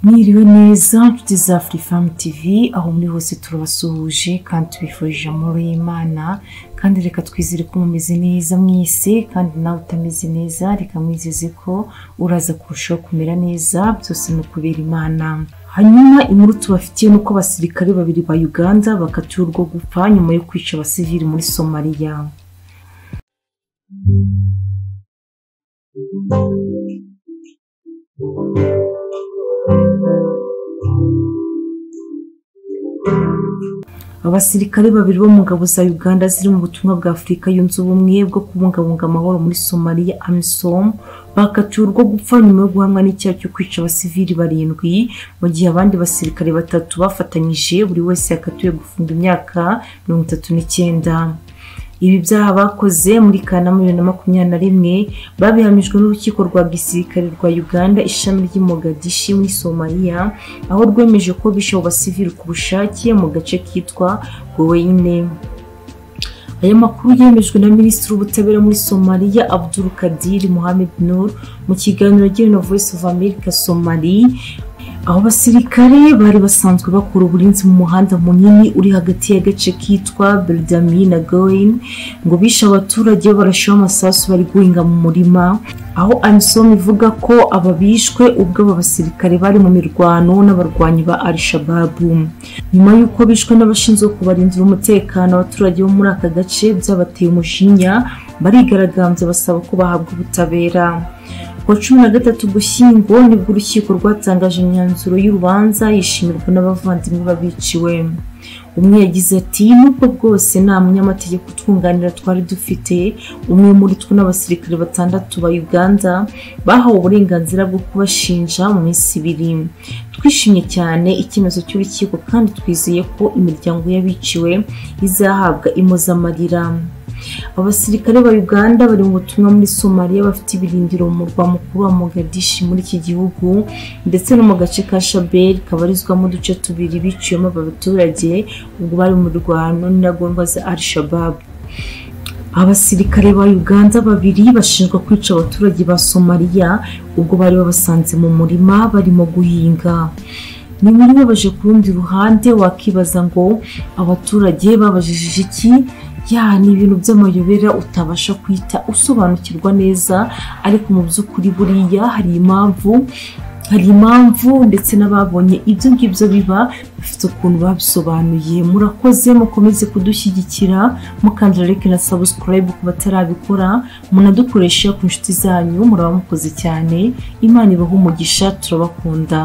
Mwiriwe neza nshuti za Afrifam TV, aho muri hose turabasuhuje kandi tubifurije amahoro y'Imana, kandi reka twizere ko mumeze neza mwese, kandi nawe utameze neza reka mwizeze ko uraza kurushaho kumera neza, byose ni ukubera Imana. Hanyuma inkuru tubafitiye nuko abasirikare babiri ba Uganda bakatiwe urwo gupfa nyuma yo kwica abasivili muri Somalia. Abasirikare babiri bo mu ngabo za Uganda ziri mu butumwa bwa Afurika yunze ubumwe bwo kubungabunga amahoro muri Somalia AMISOM bakatiwe urwo gupfa nyuma yo guhamwa n'icyaha cyo kwica abasivili barindwi, mu gihe abandi basirikare batatu bafatanyije buri wese yakatiwe gufunga imyaka 39. Ibi byaha bakoze muri Kanama 2021 babihamijwe n'urukiko rwa gisirikare rwa Uganda ishami ry'i Mogadishu muri Somalia, aho rwemeje ko bishe abo basivili ku bushake mu gace kitwa Goweyne. Aya makuru yemejwe na Minisitiri w'Ubutabera muri Somalia Abdul Kadir Mohamed Nur mu kiganiro yagiranye na Voice of America Somali, aho basirikare bari basanzwe bakora uburinzi mu muhanda munini uri hagati y'agace kitwa Beldami na Goin, ngo bishe abaturage barashiwe amasasu bari guhinga mu murima, aho AMISOM ivuga ko aba bishwe ubwo aba basirikare bari mu mirwano n'abarwanyi ba Al-Shabaab. Nyuma y'uko bishwe n'abashinzwe kubarindira umutekano, abaturage bo muri aka gace byabateye umujinya, barigaragambya basaba ko bahabwa ubutabera. Kuwa 13 Ugushyingo nibwo urukiko rwatangaje imyanzuro y'urubanza yishimirwa n'abavandimwe babiciwe. Umwe yagize ati: "Nubwo bwose nta munyamategeko utwunganira twari dufite, umwe muri twe n'abasirikare batandatu ba Uganda bahawe uburenganzira bwo kubashinja mu minsi ibiri. Twishimye cyane icyemezo cy'urukiko kandi twizeye ko imiryango y'abiciwe izahabwa impozamarira." Abasirikare ba Uganda bari mu butumwa muri Somalia bafite ibirindiro mu murwa mukuru wa Mogadishu muri iki gihugu, ndetse no mu gace ka Shabelle kabarizwamo uduce tubiri biciyemo aba baturage ubwo bari mu mirwano n'intagondwa za Al-Shabaab. Abasirikare ba Uganda babiri bashinjwa kwica abaturage ba Somalia ubwo bari babasanze mu murima barimo guhinga. Ni inkuru ibabaje ku rundi ruhande, wakibaza ngo abaturage babajijije iki? Ya, ni ibintu by'amayobera utabasha kwita usobanukirwa neza, ariko mu by'ukuri buriya hari impamvu ndetse n'ababonye ibyo ngibyo biba bafite ukuntu babisobanuye. Murakoze, mukomeze kudushyigikira mukanda like na subscribe ku batarabikora, munadukoresha ku nshuti zanyu, muraba mukoze cyane. Imana ibahe umugisha, turabakunda.